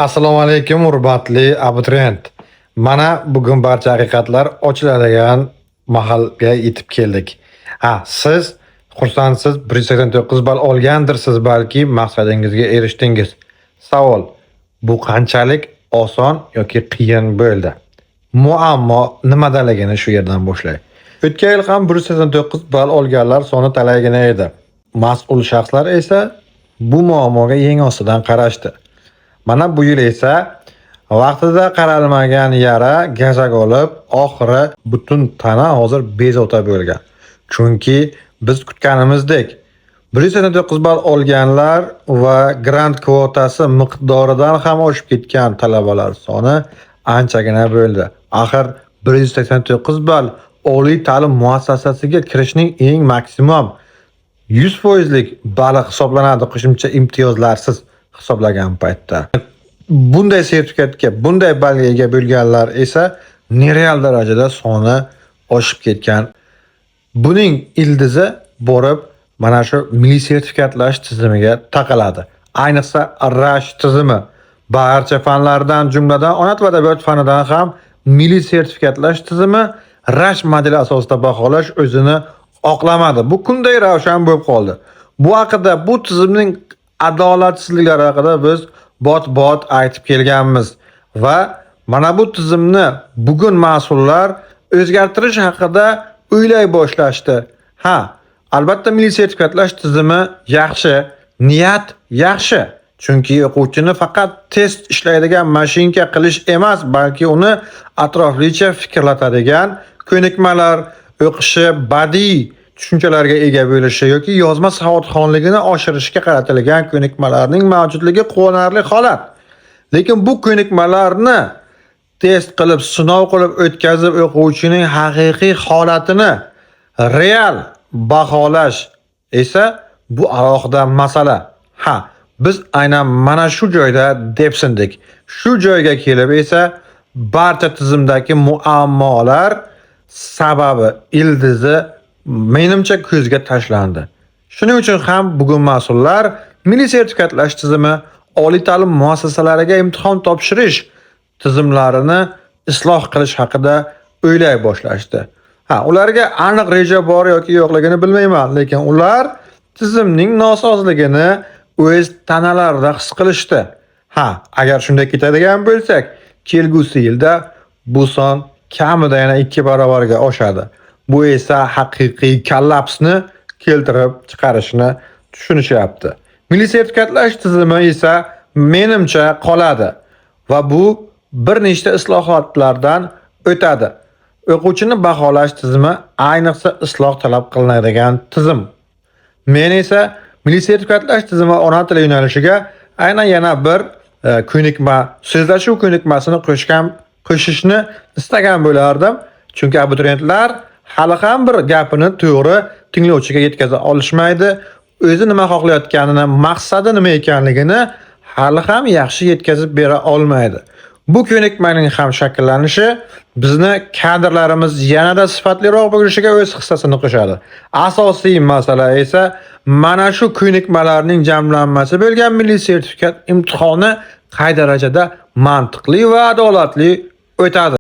Assalomu alaykum, hurmatli abituriyent. Mana bugun barcha haqiqatlar ochiladigan mahalga yetib keldik. Ha, siz xursandsiz, 189 ball olgandirsiz, balki maqsadingizga erishdingiz. Savol: bu qanchalik oson yoki qiyin bo'ldi? Muammo nimadaligini shu yerdan boshlay. O'tgan yil ham 189 ball olganlar soni talaygina edi. Mas'ul shaxslar esa bu muammoga yeng ostidan qarashdi. Mana bu yil esa vaqtida qaralmagan yara gazak olib, oxiri butun tana hozir bezovta bo'lgan. Chunki biz kutganimizdek 189 ball olganlar va grant kvotasi miqdoridan ham oshib ketgan talabalar soni anchagina bo'ldi. Axir 189 ball oliy ta'lim muassasasiga kirishning eng maksimum 100%lik bali hisoblanadi, qo'shimcha imtiyozlarsiz hisoblagan paytda. Bunday sertifikatga, bunday ballga ega bo'lganlar esa nereal darajada soni oshib ketgan. Buning ildizi borib mana shu milliy sertifikatlash tizimiga taqaladi. Ayniqsa RASH tizimi. Barcha fanlardan, jumladan ona tili va adabiyot fanidan ham milliy sertifikatlash tizimi RASH modeli asosida baholash o'zini oqlamadi. Bu kunday ravshan bo'lib qoldi. Bu haqida, bu tizimning adolatsizliklari haqida biz bot-bot aytib kelganmiz va mana bu tizimni bugun mas'ullar o'zgartirish haqida o'ylay boshlashdi. Ha, albatta milliy sertifikatlash tizimi yaxshi, niyat yaxshi. Chunki o'quvchini faqat test ishlaydigan mashinka qilish emas, balki uni atroflicha fikrlatadigan ko'nikmalar, o'qishi, badiiy tushunchalarga ega bo'lishi yoki yozma savodxonligini oshirishga qaratilgan ko'nikmalarning mavjudligi quvonarli holat. Lekin bu ko'nikmalarni test qilib, sinov qilib o'tkazib, o'quvchining haqiqiy holatini real baholash esa bu alohida masala. Ha, biz aynan mana shu joyda depsindik. Shu joyga kelib esa barcha tizimdagi muammolar sababi, ildizi menimcha ko'zga tashlandi. Shuning uchun ham bugun mas'ullar milliy sertifikatlash tizimi, oliy ta'lim muassasalariga imtihon topshirish tizimlarini isloh qilish haqida o'ylay boshlashdi. Ha, ularga aniq reja bor yoki yo'qligini bilmayman, lekin ular tizimning nosozligini o'z tanalarida his qilishdi. Ha, agar shunday ketadigan bo'lsak, kelgusi yilda bu son kamida yana 2 barobarga oshadi. Bu esa haqiqiy kollapsni keltirib chiqarishini tushunishyapti. Milliy sertifikatlash tizimi esa menimcha qoladi va bu bir nechta islohotlardan o'tadi. O'quvchini baholash tizimi ayniqsa isloh talab qilinadigan tizim. Men esa milliy sertifikatlash tizimi ona tili yo'nalishiga aynan yana bir ko'nikma, so'zlashuv ko'nikmasini qo'shishni istagan bo'lardim. Chunki abituriyentlar hali ham bir gapini to'g'ri tinglovchiga yetkaza olishmaydi. O'zi nima xohlayotganini, maqsadi nima ekanligini hali ham yaxshi yetkazib bera olmaydi. Bu ko'nikmaning ham shakllanishi bizni kadrlarimiz yanada sifatliroq bo'lishiga o'z hissasini qo'shadi. Asosiy masala esa mana shu ko'nikmalarning jamlanmasi bo'lgan milliy sertifikat imtihoni qay darajada mantiqli va adolatli o'tadi.